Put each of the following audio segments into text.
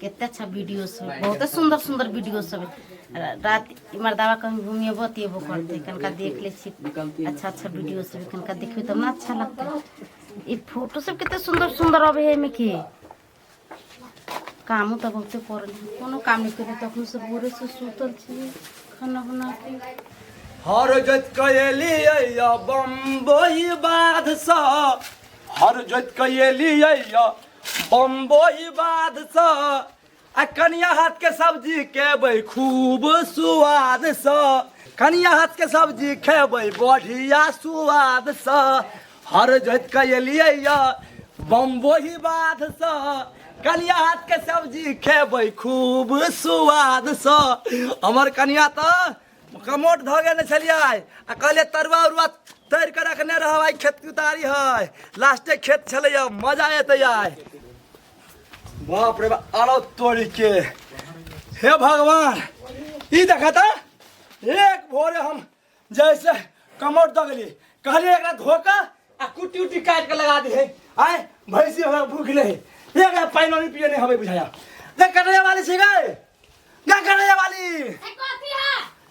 कते अच्छा वीडियो सब है, बहुते सुंदर सुंदर वीडियो सब है। रात मर्दावा कहीं घूमेबो तेबो करते कनका देख ले छी, अच्छा अच्छा वीडियो सब कनका देखबे तब ना अच्छा लगते। ई फोटो सब कते सुंदर सुंदर अबे है में के कामो तऽ बहुते करल है, कोनो काम नहीं करे तखन से भोरे से सुतल छी खाना बना के। हर जोत के एलियै बम्बई बाधसँ, हर जोत के एलियै बम्बई बाधसँ, आ कनिया हाथ के सब्जी खेबै खूब सुआदसँ, कनिया हाथ के सब्जी खेबै बढ़िया सुआदसँ। हर जोत के एलियै बम्बई बाधसँ, कनिया हाथ के सब्जी खेबै खूब सुआदसँ। हमर कनिया तऽ कमोट धऽ गेल छलियै आ कहलियै तरुआ उरुआ तरि कऽ रखने रहब, आइ खेत उतारी है, लास्टे खेत छलैया, मजा एतै आइ। बाप रे बाप, आरो तोड़ी के, हे भगवान। ई देखा तऽ एक भोरे हम जैसे कमोट दऽ गेली, कहलियै एकरा धो कऽ आ कुट्टी उट्टी काटि कऽ लगा दी है, आय भैंसी हमरा भूख नहीं, एक पानि वानी पिए नहीं हवे बुझाया। देख कटैया वाली छी गए, गा कटैया वाली,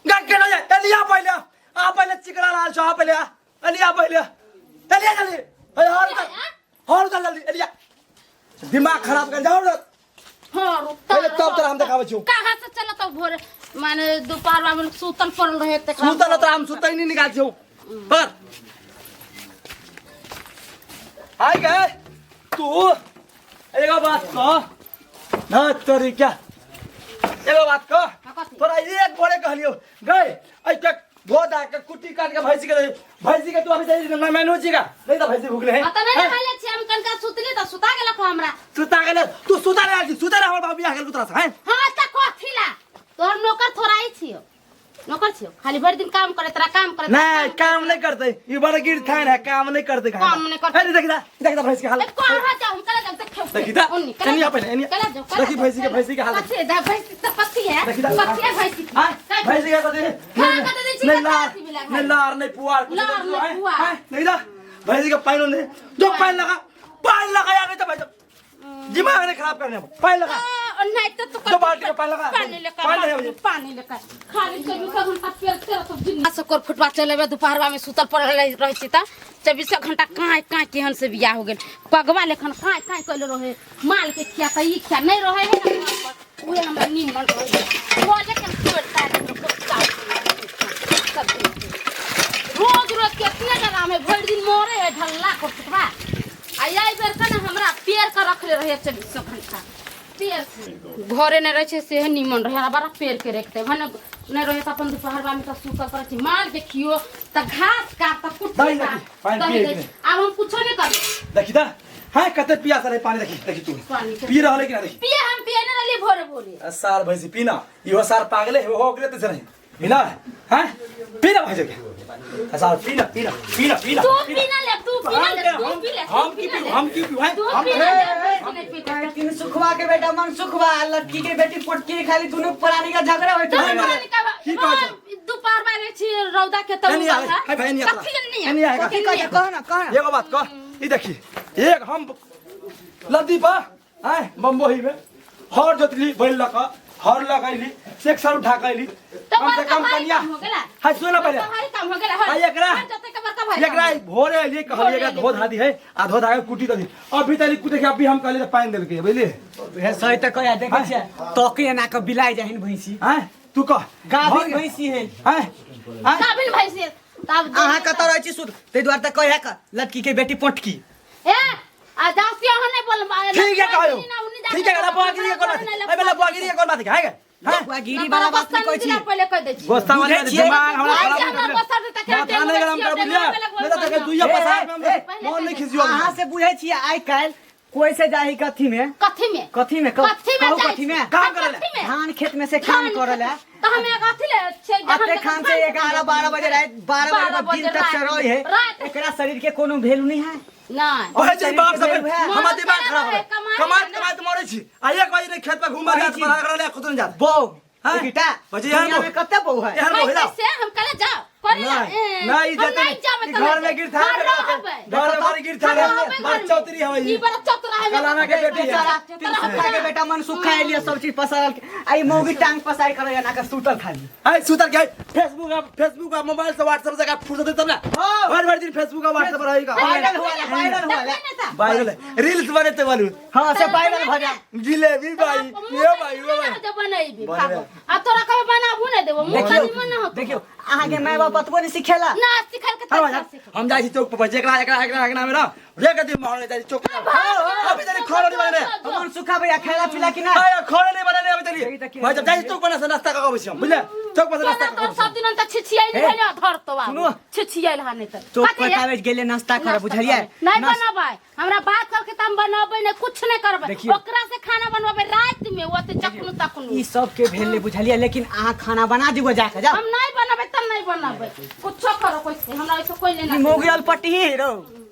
गा कटैया एलिया पहिले आ, पहिले चिकरा लाल छौ, आ पहिले आ, एलिया पहिले एलिया जल्दी, अरे हर उतर, हर उतर जल्दी एलिया, दिमाग खराब कर जाओ। हाँ, रुक, पहिले तब तोरा हम देखाबै छियौ। कहाँ से चलत हो भोरे माने दोपहर में सुतल पड़ल रहे तकरा। सुतल तो हम सुतै नहीं निकाल छियौ पर आइ गए। तू एगो बात कह ना तोरी क्या, एगो बात कह। हाँ, कथी? तोरा एक भोरे कहलियौ गए ऐ के धो दा के कुट्टी काट के भैंसी के दे, भैंसी के तू अभी सही ना मैनू जी का नहीं तो भैंसी भूखले है। हाँ, त नहीं खाइले छी हम, कनका सुतली त सुता गेलक हमरा। सुता गेले तू, सुता रह सुता रह, हमर बाबू बियाह गेल तोरा से हैं। हां त कथी ला तोहर नौकर थोड़ा ही छियो, नौकर छियो, खाली भरि दिन काम करे तोरा, काम करे तोरा। नहीं काम नहीं करते, ये बड़ा गिर थान है, काम नहीं करते। काम नहीं करते। अरे देख दा, देख दा भैंस के हाल। ए, कहाँ जाऊं? हम कला जाऊं, देखियो। देखी दा, ओन्नी, कला एनी आ जाऊं, पहिले, एनी आ। कला जाऊं, कला देखी जाऊं, भैंसी के, भैंसी के हाल। कथी है, दा भैंसी त कथी है? देखी दा। कथी है भैंसी के? हाँ, काय भैंसी के कथी है? हाँ, नहीं, कथी दै छी, नहीं कथी लार, अथी मिला नहीं लार, नहीं पुआर, कुछ लार, नहीं, नहीं हाँ, पुआर। हाँ, नहीं दा, भैंसी के पानी नहीं, जो पानी लगा, पानी लगा यार, नहीं तो भैंसी दिमाग नहीं खराब करने, पानी लगा। आ, नहीं तो तू दो बाल्टी में पानी लगा। पानी लेकर, पानी लगा मुझे। पानी लेकर खाली 24 घंटा पेड़ तेरा तो दिन सकोर फुटवा चलेबे। दोपहरवा में सुतल पड़ल रहै छी त 24 घंटा काँय काँय केहन से बियाह हो गेल, पगवा लेखन काँय काँय कैले रहे। माल के खिया त ई खिया नहीं रहे है ना घर पर, उहे हमरा निमन रहे बोले के छोड़ तार सब दिन। रोज रोज केतने डराम है, भरि दिन मरे है ढल्ला को फुटवा। आ एहि बेर के ने हमरा पेड़ के रखले रहे 24 घंटा पेड़ घरे नहि रहै छै सेहे निमन रहे, बड़ा पेड़ के रखते भने नहि रहे त अपन दुपहरवा में त सुतल पड़ै छै। माल के खियो त घास काट त कुट्टी पानि काट, देखी, पानि दही पिए दै कि छै। आब हम कुछो नहि करबै। देखी ता, हाँ कते पियास रहे, पानी देखी, देखी तू पानी के- पी रहल है कि ना देखी। पिए हम पिए नहि रहलियै भोरे भोरे। आ, सार भैंसी पीना, इहो सार पागले है, हो गेले तो नहीं पीना हाँ पीना भैंसी के, आ, सार पीना पीना पीना पीना। तू पीना ले, तू पीना ले, तू हम पी ले, तू हम की पीना पीऊ, ले। हम की पीऊ हैं तू हम पीना ले, भैंसी नहि पीते। तीन सुखवा के बेटा मन सुखवा आ लड़की के बेटी पोटकी, खाली दुनू प्राणी का झगड़ा होइत तू रहे। पता नहीं कब- की कहै छौ? दुपहर में छी रौदा के तब एनी आवे, हाय भाई, एनी आवे। कथी नहीं एनी आवे। कथी कहै छै? कह ना, कह ना। एगो बात कह, ई देखी एक हम लद्दी पर आय बम्बोही में हर जोतली बैल लक हर लगैली सेक्शन उठा के अइली, तो कम से बड़का कम भारी कनिया काम हो गेला। हाय सुन ना पहिले। बड़का भारी काम हो गेला। हर- हाय एकरा हर जोते के बड़का भारी एकरा काम। भोरे अइली कहलिए एकरा धो धा दी है आ धो धा के कुटी दी, अभी तक कुटे के अभी हम कहलिए त पानि देलकै बुझलिए। हे सही त कहिया देखै छियै तोकी एना के बिलाइ जाहिन भैंसी। आय तू कह गाभिन भैंसी है। आय आय गाभिन भैंसी तब अहाँ कतऽ रहै छी सुध, ताहि दुआरे तऽ कहिया के लड़की के बेटी पोटकी। ए आ जास्ती अहाँ नहीं बोल। ठीक है कहो, ठीक है लपुआ गिरी के कोन बात है, ए लपुआ गिरी के कोन बात है, है लपुआ गिरी वाला बात नहीं कहै छी। पहिले कह दै छी। गोस्सा वाली बुझै छियै? दिमाग हमरा आज खराब हमरा हो गोस्सा दे तकरा माथा नहीं गरम कर बुझलिया, नहीं तो तके दुइया ए, पसार में ए, हम मन नहीं खिसियो। अहाँ से बुझै छियै आइ काल्हि कोई से जाही कथी में, कथी में, कथी में, कथी में कहू जाइ कथी में छी? काम करै ले। कथी में? धान खेत में से काम धान करै ले। तऽ हम एक अथी ले छै जहाँ अते तक खान से 11 12 बजे रात 12 बजे 12 तक दिन तक से बजे रहे है, रात। एकरा शरीर के कोनो वैल्यू नहीं है। नहीं कहै छै बाप सब है। हमर दिमाग खराब है, कमाई कमाइत है ना। कमाइत मरै छी आ 1 बजे नहीं खेत पर घुमा कहै जात छी। बना कर ले खुद नहीं जात बौ हाँ? बेटा बजे यहाँ दुनिया बौ। में कते बौ है यहाँ बौ, कैसे हिला। से हम कले जाओ करे ला नहीं, नहीं, हम जाते नहीं जाबे नहीं। त घर में गिरथार हम रहबै। घर में बड़ी गिरथार हम रहबै बड़ घर में। चौतरी हवे ई बड़ा चौतरा है कलाना के बेटी है। बेचारा तिनसुखा के बेटा मन सुखा एलिए सब चीज पसारल के आ ई मौगी टांग पसार कर ना के सुतल खाली। आई सुतल के फेसबुक आ फेसबुक आ मोबाइल से व्हाट्सएप से का फुर्सत है तब ना। हाँ। भर भर दिन फेसबुक आ व्हाट्सएप रहेगा। वायरल हुआ वायरल हुआ। वायरल रील्स बनेते बोलू। हां से वायरल भ जा। जिलेबी भाई ये भाई वो भाई। जब बनैबी बनैबे। आ तोरा कभी बनाबू नहीं देबो मुंह देखियो खाली मन होतो। देखियो अहाँ के माय बाप बतबो नहीं सिखेला ना सिखल के हाँ तरीका सिखल। हम जाइ छी चौक पर जेकरा एकरा एकरा एकरा में ना रे कति मारने जाइ छी चौक पर। अभी तनी खाना नहीं बने। मन सुखा भैया खेला पिला कि ना? आया खाना नहीं बने अभी यही तनी। त के भाई जब जाइ छी चौक पर से नाश्ता कर के अबै छी हम बुझले। चौक पर से नाश्ता तोरा कर तो सब दिन त छिछियाइल हे, भेल धर तो बाबू। सुनू। छिछियाइल हा नहीं त चौक कथी पर है? कावेज गेले नाश्ता करे नाश्ता बुझलिए। करबै। नहीं बनाबै हमरा बात करके त हम बनाबै नहीं कुछ नहीं करबै। देखियौ। ओकरा से खाना बनवाबै रात में ओते चखनु तखनु। ई सब के भेल बुझलिए लेकिन अहाँ खाना बना दिगो जाके जाओ। हम नहीं बनाबै त नहीं बनाबै कुछो करो कोई से हमरा ऐसे कोई लेना ई मौगी अलपट्टी ही रो।